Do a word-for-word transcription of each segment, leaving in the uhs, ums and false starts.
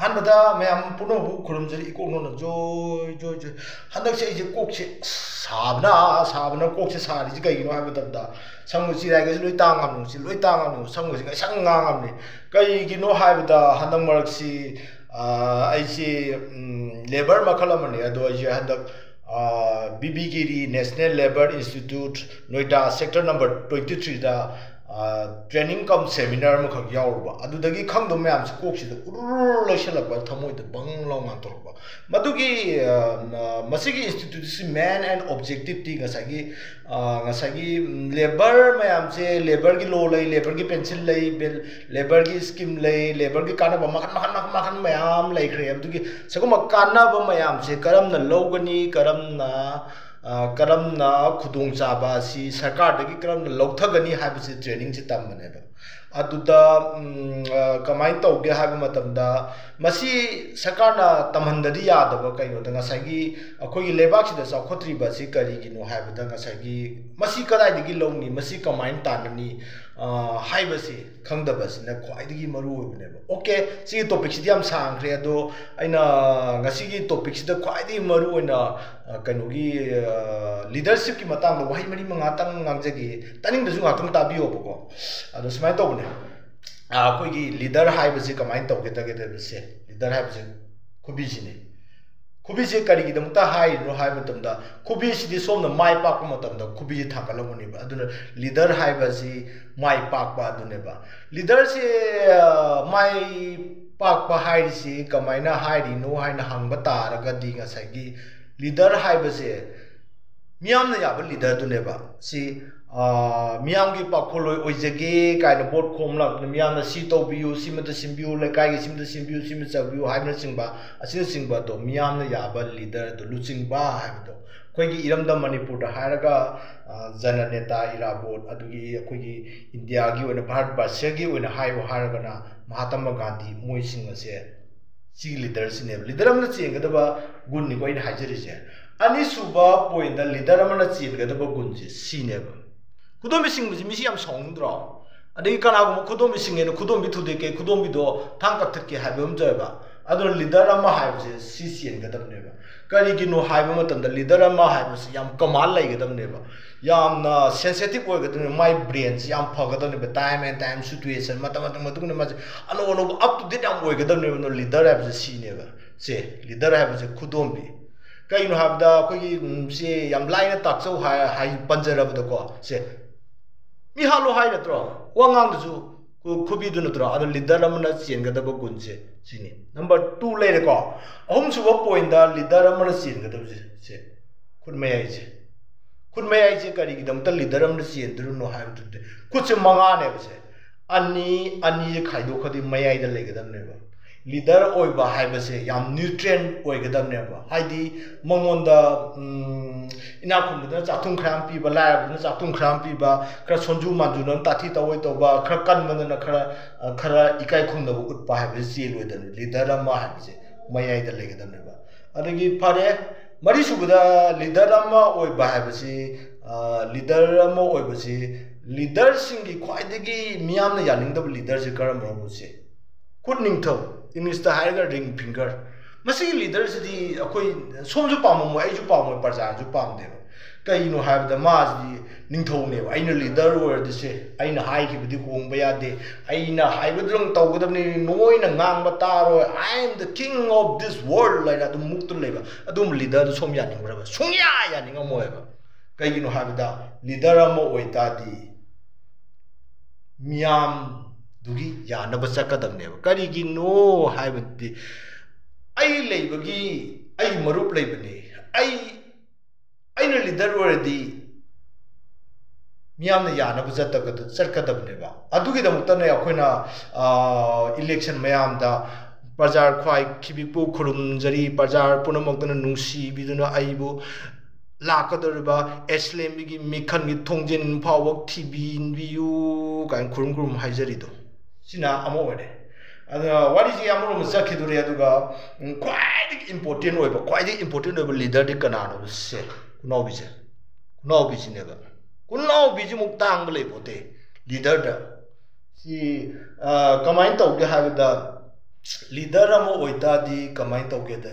ꯑꯍꯥꯟꯕꯗ ꯃꯌꯥꯝ ꯄꯨꯝꯅꯃꯛꯄꯨ ꯈꯨꯔꯨꯝꯖꯔꯤ, ꯏꯀꯣꯛ ꯅꯣꯟꯅ ꯖꯣꯏ ꯖꯣꯏ ꯖꯣꯏ꯫ ꯍꯟꯗꯛꯁꯦ ꯑꯩꯁꯦ ꯀꯣꯛꯁꯦ ꯁꯥꯕꯅ ꯁꯥꯕꯅ ꯀꯣꯛꯁꯦ ꯁꯥꯔꯤꯁꯦ ꯀꯩꯒꯤꯅꯣ ꯍꯥꯏꯕ ꯃꯇꯝꯗ, ꯁꯝꯒ ꯆꯤꯔꯥꯏꯒꯁꯦ ꯂꯣꯏ ꯇꯥꯡꯉꯝꯅꯤ, ꯁꯤ ꯂꯣꯏ ꯇꯥꯡꯉꯝꯅꯤ, ꯁꯝꯒꯁꯦ ꯉꯁꯪ ꯉꯥꯡꯉꯝꯅꯤ꯫ ꯀꯩꯒꯤꯅꯣ ꯍꯥꯏꯕꯗ ꯍꯟꯗꯛ ꯃꯔꯛꯁꯤ ꯑꯩꯁꯦ ꯂꯦꯕꯔ ꯃꯈꯜ ꯑꯃꯅꯤ, ꯑꯗꯣ ꯑꯩꯁꯦ ꯍꯟꯗꯛ ꯕꯤꯕꯤꯒꯤꯔꯤ national labour institute, Noida sector number twenty ꯊ꯭ꯔꯤꯗ ꯇ꯭ꯔꯦꯅꯤꯡ ꯀꯝ ꯁꯦꯃꯤꯅꯥꯔ ꯑꯃꯈꯛ ꯌꯥꯎꯔꯨꯕ꯫ ꯑꯗꯨꯗꯒꯤ ꯈꯪꯗꯕ ꯃꯌꯥꯝꯁꯦ ꯀꯣꯛꯁꯤꯗ ꯎꯔꯨꯔꯨ ꯂꯩꯁꯜꯂꯛꯄ, ꯊꯃꯣꯏꯗ ꯕꯪ ꯂꯥꯎ ꯉꯥꯟꯊꯣꯔꯛꯄ꯫ ꯃꯗꯨꯒꯤ ꯃꯁꯤꯒꯤ ꯏꯟꯁꯇꯤꯇ꯭ꯌꯨꯠꯁꯤ ꯃꯦꯟ ꯑꯦꯟ ꯑꯣꯕꯖꯦꯛꯇꯤꯞꯇꯤ ꯉꯁꯥꯏꯒꯤ ꯉꯁꯥꯏꯒꯤ ꯂꯦꯕꯔ ꯃꯌꯥꯝꯁꯦ, ꯂꯦꯕꯔꯒꯤ ꯂꯣ ꯂꯩ, ꯂꯦꯕꯔꯒꯤ ꯄꯦꯟꯁꯤꯜ ꯂꯩ, ꯂꯦꯕꯔꯒꯤ ꯁ꯭ꯀꯤꯝ ꯂꯩ, ꯂꯦꯕꯔꯒꯤ ꯀꯥꯟꯅꯕ ꯃꯈꯜ ꯃꯈꯜ ꯃꯈꯜ ꯃꯈꯜ ꯃꯌꯥꯝ ꯂꯩꯈ꯭ꯔꯦ꯫ ꯑꯗꯨꯒꯤ ꯁꯤꯒꯨꯝꯕ ꯀꯥꯟꯅꯕ ꯃꯌꯥꯝꯁꯦ ꯀꯔꯝꯅ ꯂꯧꯒꯅꯤ, ꯀꯔꯝꯅ ꯀꯔꯝꯅ ꯈꯨꯗꯣꯡꯆꯥꯕ ꯑꯁꯤ ꯁꯔꯀꯥꯔꯗꯒꯤ ꯀꯔꯝꯅ ꯂꯧꯊꯒꯅꯤ ꯍꯥꯏꯕꯁꯤ ꯇ꯭ꯔꯦꯅꯤꯡꯁꯦ ꯇꯝꯕꯅꯦꯕ꯫ ꯑꯗꯨꯗ ꯀꯃꯥꯏꯅ ꯇꯧꯒꯦ ꯍꯥꯏꯕ ꯃꯇꯝꯗ, ꯃꯁꯤ ꯁꯔꯀꯥꯔꯅ ꯇꯝꯍꯟꯗꯗꯤ ꯌꯥꯗꯕ꯫ ꯀꯩꯅꯣꯗ ꯉꯁꯥꯏꯒꯤ ꯑꯩꯈꯣꯏꯒꯤ ꯂꯩꯕꯥꯛꯁꯤꯗ ꯆꯥꯎꯈꯠꯇ꯭ꯔꯤꯕ ꯑꯁꯤ ꯀꯔꯤꯒꯤꯅꯣ ꯍꯥꯏꯕꯗ, ꯉꯁꯥꯏꯒꯤ ꯃꯁꯤ ꯀꯗꯥꯏꯗꯒꯤ ꯂꯧꯅꯤ, ꯃꯁꯤ ꯀꯃꯥꯏꯅ ꯇꯥꯟꯅꯅꯤ ꯍꯥꯏꯕꯁꯤ ꯈꯪꯗꯕꯁꯤꯅ ꯈ꯭ꯋꯥꯏꯗꯒꯤ ꯃꯔꯨ ꯑꯣꯏꯕꯅꯦꯕ꯫ ꯑꯣꯀꯦ, ꯁꯤꯒꯤ ꯇꯣꯄꯤꯛꯁꯤꯗꯤ ꯌꯥꯝ ꯁꯥꯡꯈ꯭ꯔꯦ, ꯑꯗꯣ ꯑꯩꯅ ꯉꯁꯤꯒꯤ ꯇꯣꯄꯤꯛꯁꯤꯗ ꯈ꯭ꯋꯥꯏꯗꯒꯤ ꯃꯔꯨ ꯑꯣꯏꯅ ꯀꯩꯅꯣꯒꯤ ꯂꯤꯗꯔꯁꯤꯞꯀꯤ ꯃꯇꯥꯡꯗ ꯋꯥꯍꯩ ꯃꯔꯤ ꯃꯉꯥꯇꯪ ꯉꯥꯡꯖꯒꯦ꯫ ꯇꯥꯅꯤꯡꯗꯁꯨ ꯉꯥꯛꯇꯪ ꯇꯥꯕꯤꯌꯣꯕꯀꯣ꯫ ꯑꯗꯣ ꯁꯨꯃꯥꯏꯅ ꯇꯧꯕꯅꯦ, ꯑꯩꯈꯣꯏꯒꯤ ꯂꯤꯗꯔ ꯍꯥꯏꯕꯁꯤ ꯀꯃꯥꯏꯅ ꯇꯧꯒꯦ ꯇꯒꯦ ꯁꯦ, ꯂꯤꯗꯔ ꯍꯥꯏꯕꯁꯤ ꯈꯨꯕꯤꯁꯤꯅꯤ꯫ ꯈꯨꯕꯤꯁꯦ ꯀꯔꯤꯒꯤꯗꯃꯛꯇ ꯍꯥꯏꯔꯤꯅꯣ ꯍꯥꯏꯕ ꯃꯇꯝꯗ, ꯈꯨꯕꯤꯁꯤꯗꯤ ꯁꯣꯝꯅ ꯃꯥꯏ ꯄꯥꯛꯄ ꯃꯇꯝꯗ ꯈꯨꯕꯤꯁꯤ ꯊꯥꯡꯒꯠꯂꯝꯒꯅꯦꯕ꯫ ꯑꯗꯨꯅ ꯂꯤꯗꯔ ꯍꯥꯏꯕꯁꯤ ꯃꯥꯏ ꯄꯥꯛꯄ ꯑꯗꯨꯅꯦꯕ꯫ ꯂꯤꯗꯔꯁꯦ ꯃꯥꯏ ꯄꯥꯛꯄ ꯍꯥꯏꯔꯤꯁꯤ ꯀꯃꯥꯏꯅ ꯍꯥꯏꯔꯤꯅꯣ ꯍꯥꯏꯅ ꯍꯪꯕ ꯇꯥꯔꯒꯗꯤ, ꯉꯁꯥꯏꯒꯤ ꯂꯤꯗꯔ ꯍꯥꯏꯕꯁꯦ ꯃꯤꯌꯥꯝꯅ ꯌꯥꯕ ꯂꯤꯗꯔꯗꯨꯅꯦꯕ꯫ ꯁꯤ ꯃꯤꯌꯥꯝꯒꯤ ꯄꯥꯈꯣꯜꯂꯣꯏ ꯑꯣꯏꯖꯒꯦ ꯀꯥꯏꯅ ꯚꯣꯠ ꯈꯣꯝ ꯂꯥꯛꯇꯅ ꯃꯤꯌꯥꯝꯅ ꯁꯤ ꯇꯧꯕꯤꯌꯨ, ꯁꯤꯃꯇ ꯁꯤꯟꯕꯤꯌꯨ, ꯂꯩꯀꯥꯏꯒꯤ ꯁꯤꯃꯇ ꯁꯤꯟꯕꯤꯌꯨ, ꯁꯤꯃ ꯇꯧꯕꯤꯌꯨ ꯍꯥꯏꯕꯅꯆꯤꯡꯕ, ꯑꯁꯤꯅꯆꯤꯡꯕꯗꯣ ꯃꯤꯌꯥꯝꯅ ꯌꯥꯕ ꯂꯤꯗꯔꯗꯣ, ꯂꯨꯆꯤꯡꯕ ꯍꯥꯏꯕꯗꯣ꯫ ꯑꯩꯈꯣꯏꯒꯤ ꯏꯔꯝꯗꯝ ꯃꯅꯤꯄꯨꯔꯗ ꯍꯥꯏꯔꯒ ꯖꯅꯅꯦꯇꯥ ꯏꯔꯥꯕꯣꯠ, ꯑꯗꯨꯒꯤ ꯑꯩꯈꯣꯏꯒꯤ ꯏꯟꯗꯤꯌꯥꯒꯤ ꯑꯣꯏꯅ, ꯚꯥꯔꯠ ꯕꯔꯁꯒꯤ ꯑꯣꯏꯅ ꯍꯥꯏꯌꯨ ꯍꯥꯏꯔꯒꯅ ꯃꯍꯥꯇꯃ ꯒꯥꯟꯙꯤ, ꯃꯣꯏꯁꯤꯡ ꯑꯁꯦ ꯁꯤꯒꯤ ꯂꯤꯗꯔꯁꯤꯅꯦꯕ꯫ ꯂꯤꯗꯔ ꯑꯃꯅ ꯆꯦꯟꯒꯗꯕ ꯒꯨꯟꯅꯤꯀꯣ ꯑꯩꯅ ꯍꯥꯏꯖꯔꯤꯁꯦ꯫ ꯑꯅꯤꯁꯨꯕ ꯄꯣꯏꯟꯗ ꯂꯤꯗꯔ ꯑꯃꯅ ꯆꯦꯟꯒꯗꯕ ꯒꯨꯟꯁꯦ ꯁꯤꯅꯦꯕ꯫ ꯈꯨꯗꯣꯝꯕꯤ ꯁꯤꯡꯕꯁꯤ ꯃꯤꯁꯤ ꯌꯥꯝ ꯁꯥꯎꯅꯤꯡꯗ꯭ꯔꯣ? ꯑꯗꯒꯤ ꯀꯅꯥꯒꯨꯝꯕ ꯈꯨꯗꯣꯝꯕꯤ ꯁꯤꯡꯉꯦꯅ ꯈꯨꯗꯣꯝꯕꯤ ꯊꯨꯗꯦꯛꯀꯦ, ꯈꯨꯗꯣꯝꯕꯤꯗꯣ ꯊꯥꯡ ꯀꯛꯊꯠꯀꯦ ꯍꯥꯏꯕ ꯑꯃ ꯇꯧꯋꯦꯕ꯫ ꯑꯗꯨꯅ ꯂꯤꯗꯔ ꯑꯃ ꯍꯥꯏꯕꯁꯦ ꯁꯤ ꯆꯦꯟꯒꯗꯕꯅꯦꯕ꯫ ꯀꯔꯤꯒꯤꯅꯣ ꯍꯥꯏꯕ ꯃꯇꯝꯗ ꯂꯤꯗꯔ ꯑꯃ ꯍꯥꯏꯕꯁꯤ ꯌꯥꯝ ꯀꯃꯥꯟ ꯂꯩꯒꯗꯕꯅꯦꯕ, ꯌꯥꯝꯅ ꯁꯦꯟꯁꯤꯇꯤꯞ ꯑꯣꯏꯒꯗꯕꯅꯦ, ꯃꯥꯏ ꯕ꯭ꯔꯦꯟꯁꯤ ꯌꯥꯝ ꯐꯒꯗꯕꯅꯦꯕ꯫ ꯇꯥꯏꯝ ꯑꯦꯟ ꯇꯥꯏꯝ ꯁꯤꯆꯨꯋꯦꯁꯟ ꯃꯇꯝ ꯃꯇꯝ ꯃꯇꯨꯡ ꯏꯟꯅ ꯃꯥꯁꯦ ꯑꯅꯧ ꯑꯅꯧꯕ ꯑꯞ ꯇꯨ ꯗꯦꯠ ꯌꯥꯝ ꯑꯣꯏꯒꯗꯕꯅꯦꯕ꯫ ꯑꯗꯨꯅ ꯂꯤꯗꯔ ꯍꯥꯏꯕꯁꯦ ꯁꯤꯅꯦꯕ꯫ ꯁꯦ, ꯂꯤꯗꯔ ꯍꯥꯏꯕꯁꯦ ꯈꯨꯗꯣꯝꯕꯤ꯫ ꯀꯩꯅꯣ ꯍꯥꯏꯕꯗ ꯑꯩꯈꯣꯏꯒꯤ ꯎꯝ, ꯁꯦ ꯌꯥꯝ ꯂꯥꯏꯅ ꯇꯥꯛꯆꯧ ꯍꯥꯏ ꯍꯥꯏ ꯄꯟꯖꯔꯕꯗꯀꯣ꯫ ꯁꯦ, ꯃꯤ ꯍꯥꯠꯂꯣ ꯍꯥꯏ ꯅꯠꯇ꯭ꯔꯣ? ꯋꯥꯉꯥꯡꯗꯁꯨ ꯈꯨ- ꯈꯨꯕꯤꯗꯨ ꯅꯠꯇ꯭ꯔꯣ? ꯑꯗꯣ ꯂꯤꯗꯔ ꯑꯃꯅ ꯆꯦꯟꯒꯗꯕ ꯒꯨꯟꯁꯦ ꯁꯤꯅꯤ꯫ ꯅꯝꯕꯔ ꯇꯨ ꯂꯩꯔꯦꯀꯣ꯫ ꯑꯍꯨꯝꯁꯨꯕ ꯄꯣꯏꯟꯗ ꯂꯤꯗꯔ ꯑꯃꯅ ꯆꯦꯟꯒꯗꯕꯁꯦ ꯁꯦ, ꯈꯨꯠ ꯃꯌꯥꯏꯁꯦ꯫ ꯈꯨꯠ ꯃꯌꯥꯏꯁꯦ ꯀꯔꯤꯒꯤꯗꯃꯛꯇ ꯂꯤꯗꯔ ꯑꯃꯅ ꯆꯦꯟꯗꯣꯏꯅꯣ ꯍꯥꯏꯕꯗꯨꯗꯤ, ꯈꯨꯠꯁꯦ ꯃꯉꯥꯅꯦꯕꯁꯦ, ꯑꯅꯤ ꯑꯅꯤꯁꯦ ꯈꯥꯏꯗꯣꯛꯈ꯭ꯔꯗꯤ ꯃꯌꯥꯏꯗ ꯂꯩꯒꯗꯕꯅꯦꯕ꯫ ꯂꯤꯗꯔ ꯑꯣꯏꯕ ꯍꯥꯏꯕꯁꯦ ꯌꯥꯝ ꯅ꯭ꯌꯨꯇ꯭ꯔꯦꯟ ꯑꯣꯏꯒꯗꯕꯅꯦꯕ꯫ ꯍꯥꯏꯗꯤ ꯃꯉꯣꯟꯗ ꯎꯝ, ꯏꯅꯥꯛ ꯈꯨꯟꯕꯗꯨꯅ ꯆꯥꯛꯊꯨꯝ ꯈꯔ ꯌꯥꯝ ꯄꯤꯕ, ꯂꯥꯏꯔꯕꯗꯨꯅ ꯆꯥꯛꯊꯨꯝ ꯈꯔ ꯌꯥꯝ ꯄꯤꯕ, ꯈꯔ ꯁꯣꯟꯖꯨ ꯃꯥꯟꯖꯨꯅ ꯇꯥꯊꯤ ꯇꯧꯑꯣꯏ ꯇꯧꯕ, ꯈꯔ ꯀꯟꯕꯗꯨꯅ ꯈꯔ, ꯑ, ꯈꯔ ꯏꯀꯥꯏ ꯈꯨꯝꯅꯕ ꯎꯠꯄ ꯍꯥꯏꯕꯁꯤ ꯆꯦꯜꯂꯣꯏꯗꯕꯅꯤ꯫ ꯂꯤꯗꯔ ꯑꯃ ꯍꯥꯏꯕꯁꯦ ꯃꯌꯥꯏꯗ ꯂꯩꯒꯗꯕꯅꯦꯕ꯫ ꯑꯗꯒꯤ ꯐꯔꯦ, ꯃꯔꯤꯁꯨꯕꯗ ꯂꯤꯗꯔ ꯑꯃ ꯑꯣꯏꯕ ꯍꯥꯏꯕꯁꯤ, ꯑ, ꯂꯤꯗꯔ ꯑꯃ ꯑꯣꯏꯕꯁꯤ, ꯂꯤꯗꯔꯁꯤꯡꯒꯤ ꯈ꯭ꯋꯥꯏꯗꯒꯤ ꯃꯤꯌꯥꯝꯅ ꯌꯥꯅꯤꯡꯗꯕ ꯂꯤꯗꯔꯁꯤ ꯀꯔꯝꯕꯅꯣ ꯁꯦ? ꯈꯨꯠ ꯅꯤꯡꯊꯧ, ꯏꯪꯂꯤꯁꯇ ꯍꯥꯏꯔꯒ ꯔꯤꯡ ꯐꯤꯡꯒꯔ꯫ ꯃꯁꯤꯒꯤ ꯂꯤꯗꯔꯁꯤꯗꯤ ꯑꯩꯈꯣꯏ ꯁꯣꯝꯁꯨ ꯄꯥꯝꯃꯝꯃꯣꯏ, ꯑꯩꯁꯨ ꯄꯥꯝꯃꯣꯏ, ꯄ꯭ꯔꯖꯥꯅꯁꯨ ꯄꯥꯝꯗꯦꯕ꯫ ꯀꯩꯒꯤꯅꯣ ꯍꯥꯏꯕꯗ ꯃꯥꯁꯤꯗꯤ ꯅꯤꯡꯊꯧꯅꯦꯕ꯫ "ꯑꯩꯅ ꯂꯤꯗꯔ ꯑꯣꯏꯔꯗꯤ ꯁꯦ, ꯑꯩꯅ ꯍꯥꯏꯈꯤꯕꯗꯤ ꯍꯣꯡꯕ ꯌꯥꯗꯦ, ꯑꯩꯅ ꯍꯥꯏꯕꯗꯨꯗꯪ ꯇꯧꯒꯗꯕꯅꯤ, ꯅꯣꯏꯅ ꯉꯥꯡꯕ ꯇꯥꯔꯣꯏ, I am the king of this world" ꯍꯥꯏꯅ ꯑꯗꯨꯝ ꯃꯨꯛꯇꯨꯅ ꯂꯩꯕ ꯑꯗꯨꯝꯕ ꯂꯤꯗꯔꯗꯨ ꯁꯣꯝ ꯌꯥꯅꯤꯡꯕ꯭ꯔꯕ? ꯁꯨꯡꯌꯥ ꯌꯥꯅꯤꯡꯉꯝꯃꯣꯏꯕ꯫ ꯀꯩꯒꯤꯅꯣ ꯍꯥꯏꯕꯗ ꯂꯤꯗꯔ ꯑꯃ ꯑꯣꯏꯇꯥꯔꯗꯤ ꯃꯤꯌꯥꯝꯗꯨꯒꯤ ꯌꯥꯅꯕ ꯆꯠꯀꯗꯕꯅꯦꯕ꯫ ꯀꯔꯤꯒꯤꯅꯣ ꯍꯥꯏꯕꯗꯤ ꯑꯩ ꯂꯩꯕꯒꯤ, ꯑꯩ ꯃꯔꯨꯞ ꯂꯩꯕꯅꯤ, ꯑꯩ, ꯑꯩꯅ ꯂꯤꯗꯔ ꯑꯣꯏꯔꯗꯤ ꯃꯤꯌꯥꯝꯅ ꯌꯥꯅꯕ ꯆꯠꯇꯒ-, ꯆꯠꯀꯗꯕꯅꯦꯕ꯫ ꯑꯗꯨꯒꯤꯗꯃꯛꯇꯅꯦ ꯑꯩꯈꯣꯏꯅ ꯏꯂꯦꯛꯁꯟ ꯃꯌꯥꯝꯗ ꯄ꯭ꯔꯖꯥ ꯈ꯭ꯋꯥꯏ ꯈꯤꯕꯤꯛꯄꯨ ꯈꯨꯔꯨꯝꯖꯔꯤ, ꯄ꯭ꯔꯖꯥ ꯄꯨꯝꯅꯃꯛꯇꯅ ꯅꯨꯡꯁꯤꯕꯤꯗꯨꯅ ꯑꯩꯕꯨ ꯂꯥꯛꯀꯗꯧꯔꯤꯕ ꯑꯦꯁꯂꯦꯝꯕꯤꯒꯤ ꯃꯤꯈꯜꯒꯤ ꯊꯣꯡꯖꯤꯟ ꯐꯥꯎꯕ ꯊꯤꯕꯤꯟꯕꯤꯌꯨ ꯀꯥꯏꯅ ꯈꯨꯔꯨꯝ ꯈꯨꯔꯨꯝ ꯍꯥꯏꯖꯔꯤꯗꯣ, ꯁꯤꯅ ꯑꯃ ꯑꯣꯏꯔꯦ꯫ ꯑꯗꯨꯅ ꯋꯥꯔꯤꯁꯤ ꯑꯃꯔꯣꯝꯗ ꯆꯠꯈꯤꯗꯣꯔꯦ, ꯑꯗꯨꯒ ꯎꯝ, ꯈ꯭ꯋꯥꯏꯗꯒꯤ ꯏꯝꯄꯣꯔꯇꯦꯟ ꯑꯣꯏꯕ, ꯈ꯭ꯋꯥꯏꯗꯒꯤ ꯏꯝꯄꯣꯔꯇꯦꯟ ꯑꯣꯏꯕ ꯂꯤꯗꯔꯗꯤ ꯀꯅꯥꯅꯣ? ꯁꯦ, ꯈꯨꯅꯥꯎꯕꯤꯁꯦ, ꯈꯨꯅꯥꯎꯕꯤꯁꯤꯅꯦꯕ꯫ ꯈꯨꯅꯥꯎꯕꯤꯁꯤꯃꯨꯛ ꯇꯥꯡꯕ ꯂꯩ ꯄꯣꯠꯇꯦ ꯂꯤꯗꯔꯗ꯫ ꯁꯤ ꯑ, ꯀꯃꯥꯏꯅ ꯇꯧꯒꯦ ꯍꯥꯏꯕꯗ, ꯂꯤꯗꯔ ꯑꯃ ꯑꯣꯏꯇꯥꯔꯗꯤ ꯀꯃꯥꯏꯅ ꯇꯧꯒꯦꯗ,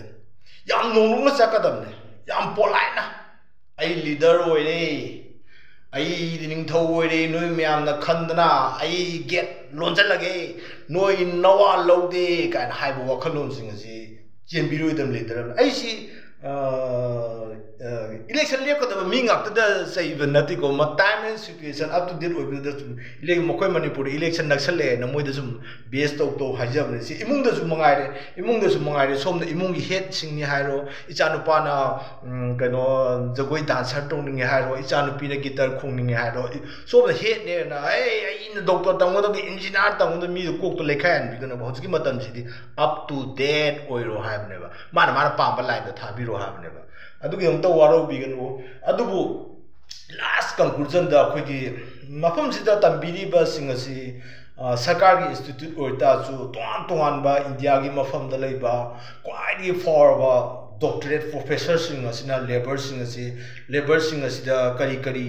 ꯌꯥꯝ ꯅꯣꯡꯂꯨꯛꯅ ꯆꯠꯀꯗꯕꯅꯦ, ꯌꯥꯝ ꯄꯣꯂꯥꯏꯅ, "ꯑꯩ ꯂꯤꯗꯔ ꯑꯣꯏꯔꯦ, ꯑꯩꯗꯤ ꯅꯤꯡꯊꯧ ꯑꯣꯏꯔꯦ, ꯅꯣꯏ ꯃꯌꯥꯝꯅ ꯈꯟꯗꯅ ꯑꯩ ꯒꯦꯠ ꯂꯣꯟꯁꯤꯜꯂꯒꯦ, ꯅꯣꯏ ꯅꯋꯥ ꯂꯧꯗꯦ" ꯀꯥꯏꯅ ꯍꯥꯏꯕ ꯋꯥꯈꯜꯂꯣꯟꯁꯤꯡ ꯑꯁꯤ ꯆꯦꯟꯕꯤꯔꯣꯏꯗꯕ ꯂꯤꯗꯔ ꯑꯃ꯫ ꯑꯩꯁꯤ ꯏꯂꯦꯛꯁꯟ ꯂꯦꯞꯀꯗꯕ ꯃꯤ ꯉꯥꯛꯇꯗ ꯆꯩꯕ ꯅꯠꯇꯦꯀꯣ, ꯃ time and situation up to date ꯑꯣꯏꯕꯗꯨꯗ ꯁꯨꯝ ꯏꯂꯦꯛ ꯃꯈꯣꯏ ꯃꯅꯤꯄꯨꯔꯗ ꯏꯂꯦꯛꯁꯟ ꯅꯛꯁꯜꯂꯛꯑꯦꯅ ꯃꯣꯏꯗ ꯁꯨꯝ ꯕꯦꯁ ꯇꯧ ꯇꯧ ꯍꯥꯏꯖꯕꯅꯦ꯫ ꯁꯤ ꯏꯃꯨꯡꯗꯁꯨ ꯃꯉꯥꯏꯔꯦ, ꯏꯃꯨꯡꯗꯁꯨ ꯃꯉꯥꯏꯔꯦ, ꯁꯣꯝꯗ ꯏꯃꯨꯡꯒꯤ ꯍꯦꯠꯁꯤꯡꯅꯤ ꯍꯥꯏꯔꯣ, ꯏꯆꯥꯅꯨꯄꯥꯅ ꯎꯝ, ꯀꯩꯅꯣ, ꯖꯒꯣꯏ ꯗꯥꯟꯁꯔ ꯇꯧꯅꯤꯡꯉꯦ ꯍꯥꯏꯔꯣ, ꯏꯆꯥꯅꯨꯄꯤꯅ ꯒꯤꯇꯔ ꯈꯣꯡꯅꯤꯡꯉꯦ ꯍꯥꯏꯔꯣ, ꯏ- ꯁꯣꯝꯗ ꯍꯦꯠꯅꯦꯅ, "ꯑꯩ ꯑꯩꯅ ꯗꯣꯛꯇꯔ ꯇꯝꯒꯗꯕꯅꯤ, ꯏꯟꯖꯤꯅꯤꯌꯥꯔ ꯇꯝꯒꯗꯕꯅꯤ", ꯃꯤꯗꯣ ꯀꯣꯛꯇꯣ ꯂꯩꯈꯥꯏꯍꯟꯕꯤꯒꯅꯨꯕ꯫ ꯍꯧꯖꯤꯛꯀꯤ ꯃꯇꯝꯁꯤꯗꯤ up to date ꯑꯣꯏꯔꯣ ꯍꯥꯏꯕꯅꯦꯕ, ꯃꯥꯅ ꯃꯥꯅ ꯄꯥꯝꯕ ꯂꯥꯏꯟꯗ ꯊꯥꯕꯤꯔꯣ ꯍꯥꯏꯕꯅꯦꯕ꯫ ꯑꯗꯨꯒꯤꯗꯃꯛꯇ ꯋꯥꯔꯧꯕꯤꯒꯅꯨ꯫ ꯑꯗꯨꯕꯨ last conclusionꯗ ꯑꯩꯈꯣꯏꯒꯤ ꯃꯐꯝꯁꯤꯗ ꯇꯝꯕꯤꯔꯤꯕꯁꯤꯡ ꯑꯁꯤ ꯑ, ꯁꯔꯀꯥꯔꯒꯤ institute ꯑꯣꯏꯇꯥꯔꯁꯨ, ꯇꯣꯉꯥꯟ ꯇꯣꯉꯥꯟꯕ ꯏꯟꯗꯤꯌꯥꯒꯤ ꯃꯐꯝꯗ ꯂꯩꯕ ꯈ꯭ꯋꯥꯏꯗꯒꯤ ꯐꯥꯎꯔꯕ doctorate professorꯁꯤꯡ ꯑꯁꯤꯅ labourꯁꯤꯡ ꯑꯁꯤ, labourꯁꯤꯡ ꯑꯁꯤꯗ ꯀꯔꯤ ꯀꯔꯤ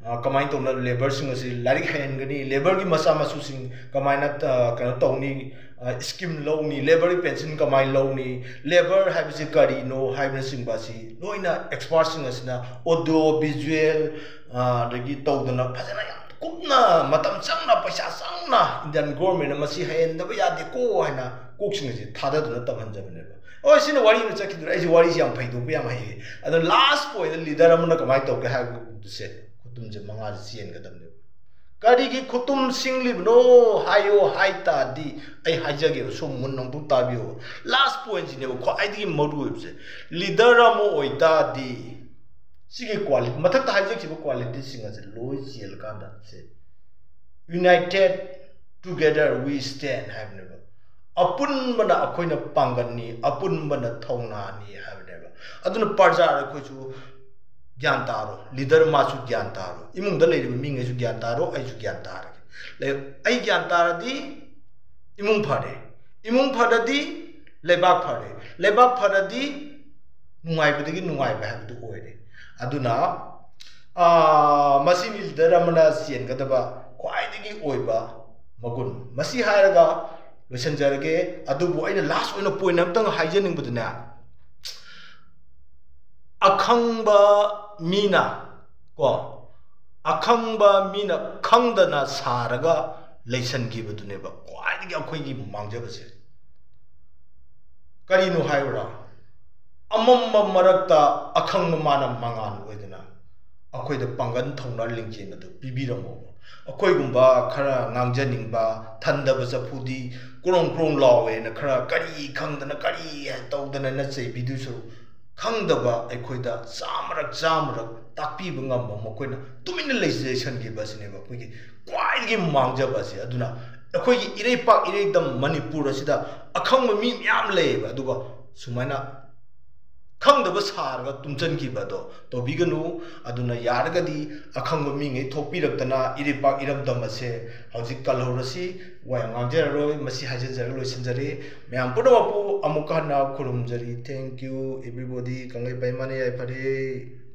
ꯑ, ꯀꯃꯥꯏꯅ ꯇꯧꯅ labourꯁꯤꯡ ꯑꯁꯤ ꯂꯥꯏꯔꯤꯛ ꯍꯩꯍꯟꯒꯅꯤ, labourꯒꯤ ꯃꯆꯥ ꯃꯁꯨꯁꯤꯡ ꯀꯃꯥꯏꯅ ꯑ, ꯀꯩꯅꯣ ꯇꯧꯅꯤ, scheme ꯂꯧꯅꯤ, labourꯒꯤ pension ꯀꯃꯥꯏꯅ ꯂꯧꯅꯤ, labour ꯍꯥꯏꯕꯁꯤ ꯀꯔꯤꯅꯣ ꯍꯥꯏꯕꯅꯆꯤꯡꯕ ꯑꯁꯤ ꯂꯣꯏꯅ expertꯁꯤꯡ ꯑꯁꯤꯅ audio visual ꯑꯗꯒꯤ ꯇꯧꯗꯅ ꯐꯖꯅ ꯌꯥꯝ ꯀꯨꯞꯅ ꯃꯇꯝ ꯆꯪꯅ ꯄꯩꯁꯥ ꯆꯪꯅ Indian governmentꯅ ꯃꯁꯤ ꯍꯩꯍꯟꯗꯕ ꯌꯥꯗꯦꯀꯣ ꯍꯥꯏꯅ ꯀꯣꯛꯁꯤꯡ ꯑꯁꯤ ꯊꯥꯗꯗꯨꯅ ꯇꯝꯍꯟꯖꯕꯅꯦꯕ꯫ ꯍꯣꯏ, ꯁꯤꯅ ꯋꯥꯔꯤ ꯑꯃ ꯆꯠꯈꯤꯗ꯭ꯔꯦ, ꯑꯩꯁꯦ ꯋꯥꯔꯤꯁꯦ ꯌꯥꯝ ꯐꯩꯗꯣꯛꯄ ꯌꯥꯝ ꯍꯩꯌꯦ꯫ ꯑꯗꯣ last pointꯇ leader ꯑꯃꯅ ꯀꯃꯥꯏꯅ ꯇꯧꯒꯦ ꯍꯥꯏꯕꯁꯦ ꯈꯨꯇꯨꯝꯁꯦ ꯃꯉꯥꯁꯦ ꯆꯦꯟꯒꯗꯕꯅꯦꯕ꯫ ꯀꯔꯤꯒꯤ ꯈꯨꯇꯨꯝ ꯁꯤꯡꯂꯤꯕꯅꯣ ꯍꯥꯏꯌꯣ ꯍꯥꯏ ꯇꯥꯔꯗꯤ, ꯑꯩ ꯍꯥꯏꯖꯒꯦꯕ, ꯁꯣꯝ ꯃꯨꯟꯅ ꯑꯃꯨꯛꯇꯪ ꯇꯥꯕꯤꯌꯣ꯫ Last pointꯁꯤꯅꯦꯕ ꯈ꯭ꯋꯥꯏꯗꯒꯤ ꯃꯔꯨ ꯑꯣꯏꯕꯁꯦ꯫ Leader ꯑꯃ ꯑꯣꯏꯇꯥꯔꯗꯤ ꯁꯤꯒꯤ quality, ꯃꯊꯛꯇ ꯍꯥꯏꯖꯈꯤꯕ qualityꯁꯤꯡ ꯑꯁꯦ ꯂꯣꯏ ꯆꯦꯜꯂꯀꯥꯟꯗ ꯁꯦ, "United together we stand" ꯍꯥꯏꯕꯅꯦꯕ꯫ "ꯑꯄꯨꯟꯕꯅ ꯑꯩꯈꯣꯏꯅ ꯄꯥꯡꯒꯜꯅꯤ, ꯑꯄꯨꯟꯕꯅ ꯊꯧꯅꯥꯅꯤ" ꯍꯥꯏꯕꯅꯦꯕ꯫ ꯑꯗꯨꯅ ꯄ꯭ꯔꯖꯥ ꯑꯩꯈꯣꯏꯁꯨ ꯒ꯭ꯌꯥꯟ ꯇꯥꯔꯣ, leader ꯃꯥꯁꯨ ꯒ꯭ꯌꯥꯟ ꯇꯥꯔꯣ, ꯏꯃꯨꯡꯗ ꯂꯩꯔꯤꯕ ꯃꯤꯉꯩꯁꯨ ꯒ꯭ꯌꯥꯟ ꯇꯥꯔꯣ, ꯑꯩꯁꯨ ꯒ꯭ꯌꯥꯟ ꯇꯥꯔꯒꯦ꯫ ꯂꯩ-, ꯑꯩ ꯒ꯭ꯌꯥꯟ ꯇꯥꯔꯗꯤ ꯏꯃꯨꯡ ꯐꯔꯦ, ꯏꯃꯨꯡ ꯐꯔꯗꯤ ꯂꯩꯕꯥꯛ ꯐꯔꯦ, ꯂꯩꯕꯥꯛ ꯐꯔꯗꯤ ꯅꯨꯡꯉꯥꯏꯕꯗꯒꯤ ꯅꯨꯡꯉꯥꯏꯕ ꯍꯥꯏꯕꯗꯨ ꯑꯣꯏꯔꯦ꯫ ꯑꯗꯨꯅ, ꯑꯥ, ꯃꯁꯤ leader ꯑꯃꯅ ꯆꯦꯟꯒꯗꯕ ꯈ꯭ꯋꯥꯏꯗꯒꯤ ꯑꯣꯏꯕ ꯃꯒꯨꯟ꯫ ꯃꯁꯤ ꯍꯥꯏꯔꯒ ꯂꯣꯏꯁꯤꯟꯖꯔꯒꯦ꯫ ꯑꯗꯨꯕꯨ ꯑꯩꯅ ꯂꯥꯁ ꯑꯣꯏꯅ ꯄꯣꯏꯟ ꯑꯃꯇꯪ ꯍꯥꯏꯖꯅꯤꯡꯕꯗꯨꯅꯦ, ꯑꯈꯪꯕ ꯃꯤꯅ ꯀꯣ, ꯑꯈꯪꯕ ꯃꯤꯅ ꯈꯪꯗꯅ ꯁꯥꯔꯒ ꯂꯩꯁꯟꯈꯤꯕꯗꯨꯅꯦꯕ ꯈ꯭ꯋꯥꯏꯗꯒꯤ ꯑꯩꯈꯣꯏꯒꯤ ꯃꯥꯡꯖꯕꯁꯦ꯫ ꯀꯔꯤꯅꯣ ꯍꯥꯏꯕ꯭ꯔꯥ? ꯑꯃꯝꯕ ꯃꯔꯛꯇ ꯑꯈꯪꯕ ꯃꯥꯅ ꯃꯉꯥꯜ ꯑꯣꯏꯗꯅ ꯑꯩꯈꯣꯏꯗ ꯄꯥꯡꯒꯜ ꯊꯧꯅꯥ ꯂꯤꯡꯖꯦꯜ ꯑꯗꯨ ꯄꯤꯕꯤꯔꯝꯃꯣꯕ꯫ ꯑꯩꯈꯣꯏꯒꯨꯝꯕ ꯈꯔ ꯉꯥꯡꯖꯅꯤꯡꯕ ꯊꯟꯗꯕ ꯆꯐꯨꯗꯤ ꯀ꯭ꯔꯣꯡ ꯀ꯭ꯔꯣꯡ ꯂꯥꯎꯋꯦꯅ ꯈꯔ ꯀꯔꯤ ꯈꯪꯗꯅ ꯀꯔꯤ ꯇꯧꯗꯅꯅ ꯆꯩꯕꯤꯗꯣꯏ ꯁꯔꯨꯛ, ꯈꯪꯗꯕ ꯑꯩꯈꯣꯏꯗ ꯆꯥꯝꯃꯔꯛ ꯆꯥꯝꯃꯔꯛ ꯇꯥꯛꯄꯤꯕ ꯉꯝꯕ ꯃꯈꯣꯏꯅ ꯇꯨꯃꯤꯟꯅ ꯂꯩꯁꯟꯈꯤꯕ ꯑꯁꯤꯅꯦꯕ ꯑꯩꯈꯣꯏꯒꯤ ꯈ꯭ꯋꯥꯏꯗꯒꯤ ꯃꯥꯡꯖꯕ ꯑꯁꯤ꯫ ꯑꯗꯨꯅ ꯑꯩꯈꯣꯏꯒꯤ ꯏꯔꯩꯄꯥꯛ ꯏꯔꯩꯗꯝ ꯃꯅꯤꯄꯨꯔ ꯑꯁꯤꯗ ꯑꯈꯪꯕ ꯃꯤ ꯃꯌꯥꯝ ꯂꯩꯌꯦꯕ, ꯑꯗꯨꯒ ꯁꯨꯃꯥꯏꯅ ꯈꯪꯗꯕ ꯁꯥꯔꯒ ꯇꯨꯝꯁꯤꯟꯈꯤꯕ ꯑꯗꯣ ꯇꯧꯕꯤꯒꯅꯨ꯫ ꯑꯗꯨꯅ ꯌꯥꯔꯒꯗꯤ ꯑꯈꯪꯕ ꯃꯤꯉꯩ ꯊꯣꯛꯄꯤꯔꯛꯇꯅ ꯏꯔꯩꯄꯥꯛ ꯏꯔꯝꯗꯝ ꯑꯁꯦ ꯍꯧꯖꯤꯛ ꯀꯜꯍꯧꯔꯁꯤ꯫ ꯋꯥ ꯌꯥꯝ ꯉꯥꯡꯖꯔꯔꯣꯏ, ꯃꯁꯤ ꯍꯥꯏꯖꯖꯔꯒ ꯂꯣꯏꯁꯤꯟꯖꯔꯦ꯫ ꯃꯌꯥꯝ ꯄꯨꯝꯅꯃꯛꯄꯨ ꯑꯃꯨꯛ ꯍꯟꯅ ꯈꯨꯔꯨꯝꯖꯔꯤ꯫ Thank you everybody꯫ ꯀꯪꯂꯩ ꯄꯥꯏꯃꯥꯅ ꯌꯥꯏꯐꯔꯦ꯫